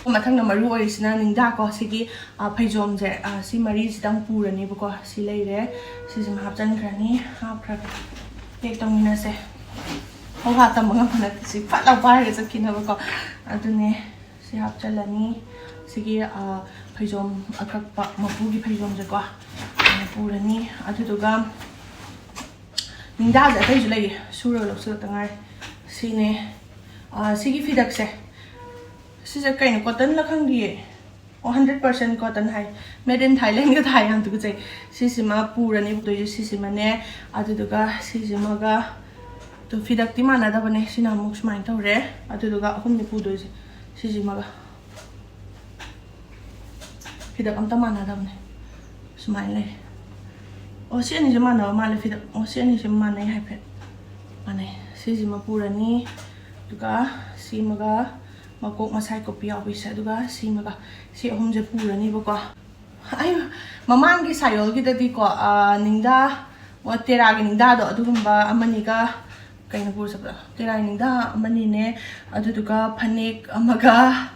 ꯃꯊꯪꯗ ꯃꯔꯨ ꯑꯣꯏꯔꯤꯁꯤꯅ ꯅꯤꯡꯗꯥꯀꯣ, ꯁꯤꯒꯤ, ꯑ, ꯐꯩꯖꯣꯝꯁꯦ, ꯑ, ꯁꯤ ꯃꯔꯤꯁꯤꯗꯪ ꯄꯨꯔꯅꯦꯕꯀꯣ꯫ ꯁꯤ ꯂꯩꯔꯦ, ꯁꯤꯁꯤꯃ ꯍꯥꯞꯆꯤꯟꯈ꯭ꯔꯅꯤ꯫ ꯍꯥꯞꯈ꯭ꯔꯒ ꯄꯦꯛ ꯇꯧꯃꯤꯟꯅꯁꯦ꯫ ꯍꯧꯍꯥ ꯇꯝꯕ ꯉꯝꯕ ꯅꯠꯇꯦ, ꯁꯤ ꯐꯠ ꯂꯥꯎ ꯄꯥꯏꯔꯒ ꯆꯠꯈꯤꯅꯕꯀꯣ꯫ ꯑꯗꯨꯅꯦ, ꯁꯤ ꯍꯥꯞꯆꯤꯜꯂꯅꯤ꯫ ꯁꯤꯒꯤ, ꯑ, ꯐꯩꯖꯣꯝ ꯑꯀꯛꯄ, ꯃꯄꯨꯒꯤ ꯐꯩꯖꯣꯝꯁꯦꯀꯣ, ꯑꯗꯨꯃꯥꯏꯅ ꯄꯨꯔꯅꯤ꯫ ꯑꯗꯨꯗꯨꯒ ꯅꯤꯡꯗꯥꯁꯦ ꯑꯇꯩꯁꯨ ꯂꯩꯌꯦ, ꯁꯨꯔꯒ ꯂꯧꯁꯤꯜꯂꯛꯇ ꯉꯥꯏꯔꯤ꯫ ꯁꯤꯅꯦ, ꯑ, ꯁꯤꯒꯤ ꯐꯤꯗꯛꯁꯦ, ꯁꯤꯁꯦ ꯀꯩꯅꯣ, ꯀꯣꯇꯟꯂ ꯈꯪꯗꯤꯌꯦ꯫ ꯑꯣ, ꯍꯟꯗ꯭ꯔꯦꯠ ꯄꯥꯔꯁꯦꯟ ꯀꯣꯇꯟ ꯍꯥꯏ, ꯃꯦꯗ ꯏꯟ ꯊꯥꯏꯂꯦꯟꯒ ꯊꯥꯏ, ꯌꯥꯝ ꯇꯨꯀꯠꯆꯩ꯫ ꯁꯤꯁꯤꯃ ꯄꯨꯔꯅꯤ, ꯄꯨꯗꯣꯏꯁꯦ ꯁꯤꯁꯤꯃꯅꯦ, ꯑꯗꯨꯗꯨꯒ ꯁꯤꯁꯤꯃꯒ꯫ ꯑꯗꯣ ꯐꯤꯗꯛꯇꯤ ꯃꯥꯟꯅꯗꯕꯅꯦ, ꯁꯤꯅ ꯑꯃꯨꯛ ꯁꯨꯃꯥꯏꯅ ꯇꯧꯔꯦ, ꯑꯗꯨꯗꯨꯒ ꯑꯍꯨꯝꯅꯤ ꯄꯨꯗꯣꯏꯁꯦ꯫ ꯁꯤꯁꯤꯃꯒ ꯐꯤꯗꯛ ꯑꯝꯇ ꯃꯥꯟꯅꯗꯕꯅꯦ, ꯁꯨꯃꯥꯏꯅ ꯂꯩ꯫ ꯑꯣ, ꯁꯤ ꯑꯅꯤꯁꯦ ꯃꯥꯟꯅꯕ ꯃꯥꯜꯂꯦ ꯐꯤꯗꯛ꯫ ꯑꯣ, ꯁꯤ ꯑꯅꯤꯁꯦ ꯃꯥꯟꯅꯩ, ꯍꯥꯏꯐꯦꯠ ꯃꯥꯟꯅꯩ꯫ ꯁꯤꯁꯤꯃ ꯄꯨꯔꯅꯤ, ꯑꯗꯨꯒ ꯁꯤꯃꯒ, ꯃꯀꯣꯛ ꯃꯁꯥꯏ ꯀꯣꯄꯤ ꯌꯥꯎꯕꯤꯁꯦ, ꯑꯗꯨꯒ ꯁꯤꯃꯒ, ꯁꯤ ꯑꯍꯨꯝꯁꯦ ꯄꯨꯔꯅꯤꯕꯀꯣ꯫ ꯑꯩ ꯃꯃꯥꯡꯒꯤ ꯁꯥꯏꯌꯣꯜꯒꯤꯗꯗꯤꯀꯣ, ꯑ, ꯅꯤꯡꯗꯥ, ꯑꯣ, ꯇꯦꯔꯥꯒꯤ ꯅꯤꯡꯗꯥꯗꯣ, ꯑꯗꯨꯒꯨꯝꯕ ꯑꯃꯅꯤꯒ, ꯀꯩꯅꯣ ꯄꯨꯔ ꯆꯠꯄꯗꯣ? ꯇꯦꯔꯥꯒꯤ ꯅꯤꯡꯗꯥ ꯑꯃꯅꯤꯅꯦ, ꯑꯗꯨꯗꯨꯒ ꯐꯅꯦꯛ ꯑꯃꯒ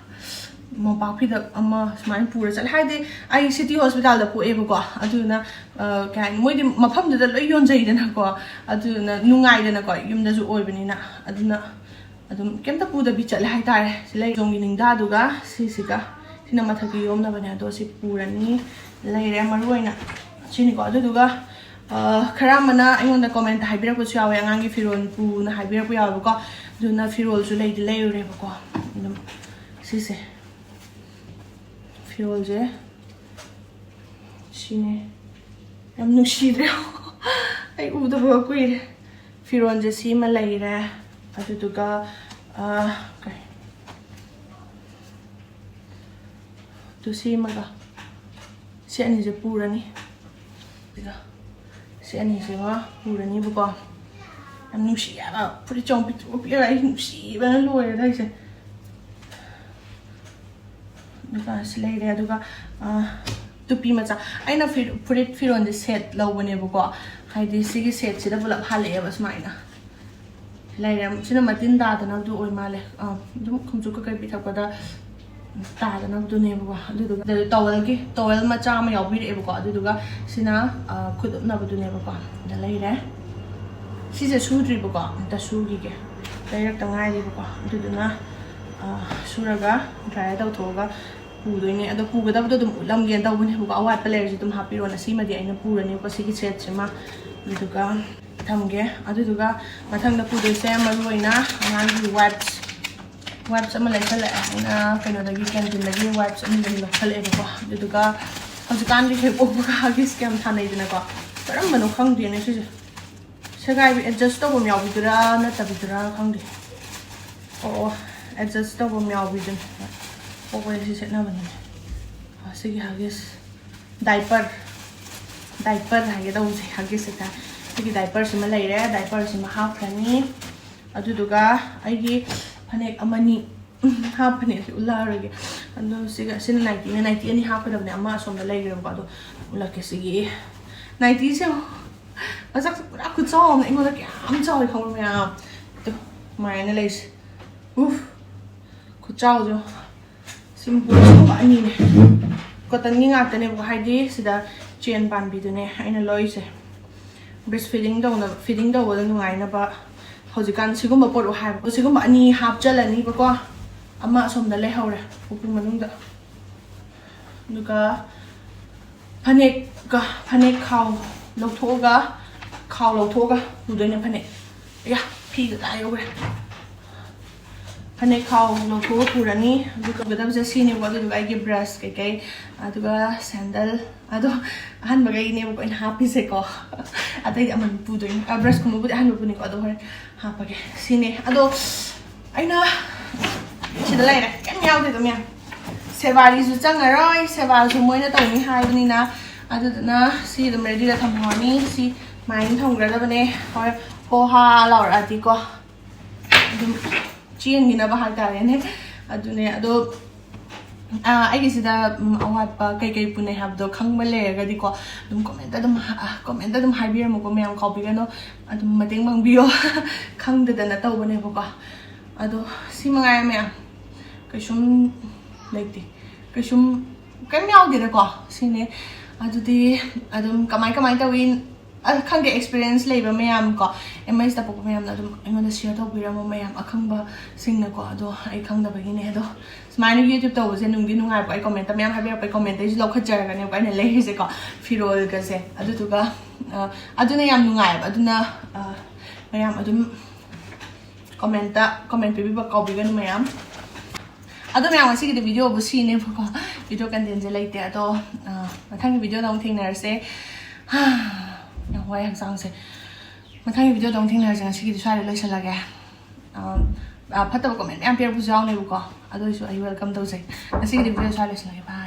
ꯃꯣꯝꯄꯥꯛ ꯐꯤꯗꯛ ꯑꯃ ꯁꯨꯃꯥꯏꯅ ꯄꯨꯔ ꯆꯠꯂꯦ꯫ ꯍꯥꯏꯗꯤ ꯑꯩ ꯁꯤꯇꯤ ꯍꯣꯁꯄꯤꯇꯥꯜꯗ ꯄꯣꯛꯑꯦꯕꯀꯣ, ꯑꯗꯨꯗꯨꯅ, ꯑ, ꯀꯩ ꯍꯥꯏꯅꯤ, ꯃꯣꯏꯗꯤ ꯃꯐꯝꯗꯨꯗ ꯂꯣꯏ ꯌꯣꯟꯖꯩꯗꯅꯀꯣ, ꯑꯗꯨꯗꯨꯅ ꯅꯨꯡꯉꯥꯏꯗꯅꯀꯣ, ꯌꯨꯝꯗꯁꯨ ꯑꯣꯏꯕꯅꯤꯅ꯫ ꯑꯗꯨꯅ ꯑꯗꯨꯝ ꯀꯩꯝꯇ ꯄꯨꯗꯕꯤ ꯆꯠꯂꯦ ꯍꯥꯏꯇꯥꯔꯦ꯫ ꯁꯤ ꯂꯩꯖꯣꯝꯒꯤ ꯅꯤꯡꯗꯥꯗꯨꯒ ꯁꯤꯁꯤꯒ, ꯁꯤꯅ ꯃꯊꯛꯀꯤ ꯌꯣꯝꯅꯕꯅꯦ, ꯑꯗꯣ ꯁꯤ ꯄꯨꯔꯅꯤ꯫ ꯂꯩꯔꯦ, ꯃꯔꯨ ꯑꯣꯏꯅ ꯁꯤꯅꯤꯀꯣ꯫ ꯑꯗꯨꯗꯨꯒ, ꯑ, ꯈꯔ ꯑꯃꯅ ꯑꯩꯉꯣꯟꯗ ꯀꯣꯃꯦꯟꯇ ꯍꯥꯏꯕꯤꯔꯛꯄꯁꯨ ꯌꯥꯎꯋꯦ, "ꯑꯉꯥꯡꯒꯤ ꯐꯤꯔꯣꯜ ꯄꯨꯅ" ꯍꯥꯏꯕꯤꯔꯛꯄ ꯌꯥꯎꯋꯦꯕꯀꯣ꯫ ꯑꯗꯨꯅ ꯐꯤꯔꯣꯜꯁꯨ ꯂꯩꯗꯤ ꯂꯩꯔꯨꯔꯦꯕꯀꯣ꯫ ꯑꯗꯨꯝ ꯁꯤꯁꯦ ꯐꯤꯔꯣꯜꯁꯦ ꯁꯤꯅꯦ꯫ ꯌꯥꯝ ꯅꯨꯡꯁꯤꯗ꯭ꯔꯦ? ꯑꯩ ꯎꯗꯕ ꯀꯨꯏꯔꯦ꯫ ꯐꯤꯔꯣꯜꯁꯦ ꯁꯤꯃ ꯂꯩꯔꯦ꯫ ꯑꯗꯨꯗꯨꯒ, ꯑ, ꯀꯩ? ꯑꯗꯨ ꯁꯤꯃꯒ ꯁꯤ ꯑꯅꯤꯁꯦ ꯄꯨꯔꯅꯤ꯫ ꯑꯗꯨꯒ ꯁꯤ ꯑꯅꯤꯁꯤꯃ ꯄꯨꯔꯅꯤꯕꯀꯣ꯫ ꯌꯥꯝ ꯅꯨꯡꯁꯤ ꯍꯥꯏꯕ꯫ ꯐꯨꯔꯤꯠꯁꯦ ꯑꯃꯨꯛ ꯄꯤꯛꯇ꯭ꯔꯨ ꯄꯤꯛꯑꯒ ꯑꯩ ꯅꯨꯡꯁꯤꯕꯅ ꯂꯣꯏꯔꯦꯗ ꯑꯩꯁꯦ꯫ ꯑꯗꯨꯒ ꯁꯤ ꯂꯩꯔꯦ꯫ ꯑꯗꯨꯒ ꯇꯨꯄꯤ ꯃꯆꯥ, ꯑꯩꯅ ꯐꯨꯔꯤꯠ ꯐꯤꯔꯣꯟꯁꯦ ꯁꯦꯠ ꯂꯧꯕꯅꯦꯕꯀꯣ꯫ ꯍꯥꯏꯗꯤ ꯁꯤꯒꯤ ꯁꯦꯠꯁꯤꯗ ꯄꯨꯂꯞ ꯍꯥꯜꯂꯛꯑꯦꯕ ꯁꯨꯃꯥꯏꯅ꯫ ꯂꯩꯔꯦ꯫ ꯁꯤꯅ ꯃꯇꯤꯟ ꯇꯥꯗꯅꯕꯗꯨ ꯑꯣꯏ ꯃꯥꯜꯂꯦ꯫ ꯑꯗꯨꯝ ꯈꯣꯡꯆꯨꯞ ꯀꯩꯀꯩ ꯄꯤꯊꯛꯄꯗ ꯇꯥꯗꯅꯕꯗꯨꯅꯦꯕꯀꯣ꯫ ꯑꯗꯨꯗꯨꯒ ꯇꯣꯋꯦꯜꯒꯤ ꯇꯣꯋꯦꯜ ꯃꯆꯥ ꯑꯃ ꯌꯥꯎꯕꯤꯔꯛꯑꯦꯕꯀꯣ꯫ ꯑꯗꯨꯗꯨꯒ ꯁꯤꯅ ꯈꯨꯠ ꯎꯞꯅꯕꯗꯨꯅꯦꯕꯀꯣ꯫ ꯑꯗ ꯂꯩꯔꯦ꯫ ꯁꯤꯁꯦ ꯁꯨꯗ꯭ꯔꯤꯕꯀꯣ, ꯑꯝꯇ ꯁꯨꯈꯤꯒꯦ꯫ ꯂꯩꯔꯛꯇ ꯉꯥꯏꯔꯤꯕꯀꯣ꯫ ꯑꯗꯨꯗꯨꯅ ꯁꯨꯔꯒ ꯗ꯭ꯔꯥꯏ ꯇꯧꯊꯣꯛꯑꯒ ꯄꯨꯗꯣꯏꯅꯦ꯫ ꯑꯗꯣ ꯄꯨꯒꯗꯕꯗꯣ ꯑꯗꯨꯝ ꯎꯠꯂꯝꯒꯦꯅ ꯇꯧꯕꯅꯦꯕꯀꯣ꯫ ꯑꯋꯥꯠꯄ ꯂꯩꯔꯁꯨ ꯑꯗꯨꯝ ꯍꯥꯞꯄꯤꯔꯣꯅ꯫ ꯁꯤꯃꯗꯤ ꯑꯩꯅ ꯄꯨꯔꯅꯦꯕꯀꯣ, ꯁꯤꯒꯤ ꯁꯦꯠꯁꯤꯃ꯫ ꯑꯗꯨꯒ ꯊꯝꯒꯦ꯫ ꯑꯗꯨꯗꯨꯒ ꯃꯊꯪꯗ ꯄꯨꯗꯣꯏꯁꯦ ꯃꯔꯨ ꯑꯣꯏꯅ ꯑꯉꯥꯡꯒꯤ ꯋꯥꯏꯞꯁ꯫ ꯋꯥꯏꯞꯁ ꯑꯃ ꯂꯩꯁꯜꯂꯛꯑꯦ꯫ ꯑꯩꯅ ꯀꯩꯅꯣꯗꯒꯤ, ꯀꯦꯟꯇꯤꯟꯗꯒꯤ ꯋꯥꯏꯞꯁ ꯑꯃ ꯑꯗꯨꯝ ꯂꯧꯁꯜꯂꯛꯑꯦꯕꯀꯣ꯫ ꯑꯗꯨꯗꯨꯒ ꯍꯧꯖꯤꯛꯀꯥꯟꯗꯤ ꯍꯦꯛ ꯄꯣꯛꯄꯒ ꯍꯒꯤꯁꯀ ꯌꯥꯝ ꯊꯥꯅꯩꯗꯅꯀꯣ꯫ ꯀꯔꯝꯕꯅꯣ ꯈꯪꯗꯦꯅꯦ ꯁꯤꯁꯦ꯫ ꯁꯦꯒꯥꯏꯕ ꯑꯦꯗꯖꯁ ꯇꯧꯐꯝ ꯌꯥꯎꯕꯤꯗꯨꯔꯥ ꯅꯠꯇꯕꯤꯗꯨꯔꯥ ꯈꯪꯗꯦ꯫ ꯑꯣ ꯑꯣ, ꯑꯦꯗꯖꯁ ꯇꯧꯐꯝ ꯌꯥꯎꯕꯤꯗꯨꯅꯦ꯫ ꯄꯣꯛꯄꯗ ꯁꯤ ꯁꯦꯠꯅꯕꯅꯤꯅꯦ꯫ ꯁꯤꯒꯤ ꯍꯒꯤꯁ ꯗꯥꯏꯄꯔ, ꯗꯥꯏꯄꯔ ꯍꯥꯏꯒꯦ ꯇꯧꯕꯁꯦ, ꯍꯒꯤꯁ ꯍꯦꯛꯇ꯫ ꯁꯤꯒꯤ ꯗꯥꯏꯄꯔꯁꯤꯃ ꯂꯩꯔꯦ꯫ ꯗꯥꯏꯄꯔꯁꯤꯃ ꯍꯥꯞꯈ꯭ꯔꯅꯤ꯫ ꯑꯗꯨꯗꯨꯒ ꯑꯩꯒꯤ ꯐꯅꯦꯛ ꯑꯃꯅꯤ ꯍꯥꯞꯄꯅꯦ, ꯑꯁꯤ ꯎꯠꯂꯛꯑꯔꯣꯏꯒꯦ꯫ ꯑꯗꯣ ꯁꯤꯒ, ꯁꯤꯅ ꯅꯥꯏꯇꯤꯅꯦ꯫ ꯅꯥꯏꯇꯤ ꯑꯅꯤ ꯍꯥꯞꯀꯗꯕꯅꯦ, ꯑꯃ ꯑꯁꯣꯝꯗ ꯂꯩꯈ꯭ꯔꯦꯕꯀꯣ꯫ ꯑꯗꯣ ꯎꯠꯂꯛꯀꯦ꯫ ꯁꯤꯒꯤ ꯅꯥꯏꯇꯤꯁꯦ ꯃꯁꯛꯁꯦ ꯄꯨꯔꯥ ꯈꯨꯠꯆꯥꯎ ꯑꯃ, ꯑꯩꯉꯣꯟꯗ ꯀꯌꯥꯝ ꯆꯥꯎꯋꯤ ꯈꯪꯕ꯭ꯔꯥ ꯃꯌꯥꯝ? ꯑꯗꯣ ꯁꯨꯃꯥꯏꯅ ꯂꯩꯁꯦ꯫ ꯎꯐ, ꯈꯨꯠꯆꯥꯎꯁꯦ꯫ ꯁꯤꯒꯨꯝꯕ ꯑꯅꯤꯅꯦ꯫ ꯀꯣꯇꯟꯒꯤ ꯉꯥꯛꯇꯅꯦꯕꯀꯣ, ꯍꯥꯏꯗꯤ ꯁꯤꯗ ꯆꯦꯟ ꯄꯥꯟꯕꯤꯗꯨꯅꯦ ꯑꯩꯅ ꯂꯧꯔꯤꯁꯦ꯫ ꯕ꯭ꯔꯦꯁ ꯐꯤꯗꯤꯡ ꯇꯧꯅꯕ, ꯐꯤꯗꯤꯡ ꯇꯧꯕꯗ ꯅꯨꯡꯉꯥꯏꯅꯕ꯫ ꯍꯧꯖꯤꯛꯀꯥꯟ ꯁꯤꯒꯨꯝꯕ ꯄꯣꯔꯛꯑꯣ ꯍꯥꯏꯕ꯫ ꯁꯤꯒꯨꯝꯕ ꯑꯅꯤ ꯍꯥꯞꯆꯜꯂꯅꯤꯕꯀꯣ꯫ ꯑꯃ ꯑꯁꯣꯝꯗ ꯂꯩꯍꯧꯔꯦ ꯎꯄꯨ ꯃꯅꯨꯡꯗ꯫ ꯑꯗꯨꯒ ꯐꯅꯦꯛꯀ, ꯐꯅꯦꯛ ꯈꯥꯎ ꯂꯧꯊꯣꯛꯑꯒ, ꯈꯥꯎ ꯂꯧꯊꯣꯛꯑꯒ ꯄꯨꯗꯣꯏꯅꯦ ꯐꯅꯦꯛ꯫ ꯑꯌꯥ, ꯐꯤꯒ ꯇꯥ ꯌꯧꯈ꯭ꯔꯦ꯫ ꯐꯅꯦꯛ ꯈꯥꯎ ꯂꯧꯊꯣꯛꯑ ꯄꯨꯔꯅꯤ꯫ ꯑꯗꯨꯒ ꯄꯨꯒꯗꯕꯁꯦ ꯁꯤꯅꯦꯕꯀꯣ꯫ ꯑꯗꯨꯗꯨꯒ ꯑꯩꯒꯤ ꯕ꯭ꯔꯁ ꯀꯩꯀꯩ, ꯑꯗꯨꯒ ꯁꯦꯟꯗꯜ꯫ ꯑꯗꯣ ꯑꯍꯟꯕꯈꯩꯅꯦꯕꯀꯣ ꯑꯩꯅ ꯍꯥꯞꯄꯤꯁꯦꯀꯣ꯫ ꯑꯇꯩꯗꯤ ꯑꯃꯟ ꯄꯨꯗꯣꯏꯅꯤ꯫ ꯑ, ꯕ꯭ꯔꯁꯀꯨꯝꯕꯕꯨꯗꯤ ꯑꯍꯟꯕ ꯄꯨꯅꯤꯀꯣ꯫ ꯑꯗꯣ ꯍꯣꯔꯦꯟ ꯍꯥꯞꯄꯒꯦ꯫ ꯁꯤꯅꯦ꯫ ꯑꯗꯣ ꯑꯩꯅ ꯁꯤꯗ ꯂꯩꯔꯦ꯫ ꯀꯩꯝ ꯌꯥꯎꯗꯦꯗꯣ ꯃꯌꯥꯝ꯫ ꯁꯦꯕꯥꯔꯤꯁꯨ ꯆꯪꯉꯔꯣꯏ꯫ ꯁꯦꯕꯥꯁꯨ ꯃꯣꯏꯅ ꯇꯧꯅꯤ ꯍꯥꯏꯕꯅꯤꯅ꯫ ꯑꯗꯨꯗꯨꯅ ꯁꯤ ꯑꯗꯨꯝ ꯔꯦꯗꯤꯗ ꯊꯝꯍꯧꯔꯅꯤ꯫ ꯁꯤ ꯃꯥꯏꯅ ꯊꯝꯈ꯭ꯔꯗꯕꯅꯦ꯫ ꯍꯣꯏ, ꯍꯣ ꯍꯥ ꯂꯥꯎꯔꯛꯑꯗꯤꯀꯣ꯫ ꯑꯗꯨꯝ ꯆꯦꯟꯈꯤꯅꯕ ꯍꯥꯏꯇꯥꯔꯦꯅꯦ꯫ ꯑꯗꯨꯅꯦ꯫ ꯑꯗꯣ ꯑꯥ, ꯑꯩꯒꯤꯁꯤꯗ, ꯎꯝ, ꯑꯋꯥꯠꯄ ꯀꯩꯀꯩ ꯄꯨꯅꯩ ꯍꯥꯏꯕꯗꯣ ꯈꯪꯕ ꯂꯩꯔꯒꯗꯤꯀꯣ, ꯑꯗꯨꯝ comment ꯑꯗꯨꯝ ꯍꯥ-, comment ꯑꯗꯨꯝ ꯍꯥꯏꯕꯤꯔꯝꯃꯨꯀꯣ ꯃꯌꯥꯝ, ꯀꯥꯎꯕꯤꯒꯅꯨ꯫ ꯑꯗꯨꯝ ꯃꯇꯦꯡ ꯄꯥꯡꯕꯤꯌꯣ꯫ ꯈꯪꯗꯗꯅ ꯇꯧꯕꯅꯦꯕꯀꯣ꯫ ꯑꯗꯣ ꯁꯤ ꯃꯉꯥꯏꯔꯦ ꯃꯌꯥꯝ, ꯀꯩꯁꯨꯝ ꯂꯩꯇꯦ, ꯀꯩꯁꯨꯝ ꯀꯩꯝ ꯌꯥꯎꯗꯦꯗꯀꯣ꯫ ꯁꯤꯅꯦ꯫ ꯑꯗꯨꯗꯤ ꯑꯗꯨꯝ ꯀꯃꯥꯏ ꯀꯃꯥꯏ ꯇꯧꯏ, ꯑ, ꯈꯪꯗꯦ, experience ꯂꯩꯕ ꯃꯌꯥꯝ ꯀꯣ, M I ꯇ ꯄꯣꯛꯄ ꯃꯌꯥꯝꯅ ꯑꯗꯨꯝ ꯑꯩꯉꯣꯟꯗ share ꯇꯧꯕꯤꯔꯝꯃꯣ ꯃꯌꯥꯝ, ꯑꯈꯪꯕꯁꯤꯡꯅꯀꯣ꯫ ꯑꯗꯣ ꯑꯩ ꯈꯪꯗꯕꯒꯤꯅꯦ꯫ ꯑꯗꯣ ꯁꯨꯃꯥꯏꯅ YouTube ꯇꯧꯕꯁꯦ ꯅꯨꯡꯗꯤ ꯅꯨꯡꯉꯥꯏꯕꯀꯣ꯫ ꯑꯩ comment ꯃꯌꯥꯝ ꯍꯥꯏꯕꯤꯔꯛꯄ, comment ꯇꯩꯁꯨ ꯂꯧꯈꯠꯆꯔꯒꯅꯦꯕꯀꯣ ꯑꯩꯅ ꯂꯩꯔꯤꯁꯦꯀꯣ, ꯐꯤꯔꯣꯜꯒꯁꯦ꯫ ꯑꯗꯨꯗꯨꯒ, ꯑ, ꯑꯗꯨꯅ ꯌꯥꯝ ꯅꯨꯡꯉꯥꯏꯕ꯫ ꯑꯗꯨꯅ, ꯑ, ꯃꯌꯥꯝ ꯑꯗꯨꯝ comment comment ꯄꯤꯕꯤꯕ ꯀꯥꯎꯕꯤꯒꯅꯨ ꯃꯌꯥꯝ꯫ ꯑꯗꯣ ꯃꯌꯥꯝ, ꯉꯁꯤꯒꯤꯗꯤ video ꯕꯨ ꯁꯤꯅꯦꯕꯀꯣ꯫ Video content ꯁꯦ ꯂꯩꯇꯦ꯫ ꯑꯗꯣ, ꯑ, ꯃꯊꯪꯒꯤ video ꯗ ꯑꯃꯨꯛ ꯊꯦꯡꯅꯔꯁꯦ꯫ ꯌꯥꯝ ꯋꯥꯏ ꯍꯛꯆꯥꯡꯁꯦ꯫ ꯃꯊꯪꯒꯤ video ꯗ ꯑꯃꯨꯛ ꯊꯦꯡꯅꯔꯁꯦ꯫ ꯉꯁꯤꯒꯤꯗꯤ ꯁ꯭ꯋꯥꯏꯗ ꯂꯣꯏꯁꯤꯜꯂꯒꯦ꯫ ꯑ, ꯑ, ꯐꯠꯇꯕ comment ꯃꯌꯥꯝ ꯄꯤꯔꯛꯄꯁꯨ ꯌꯥꯎꯅꯦꯕꯀꯣ꯫ ꯑꯗꯨ ꯑꯣꯏꯁꯨ ꯑꯩ welcome ꯇꯧꯖꯩ꯫ ꯉꯁꯤꯒꯤꯗꯤ video ꯁ꯭ꯋꯥꯏꯗ ꯂꯣꯏꯁꯤꯜꯂꯒꯦ꯫ Bye꯫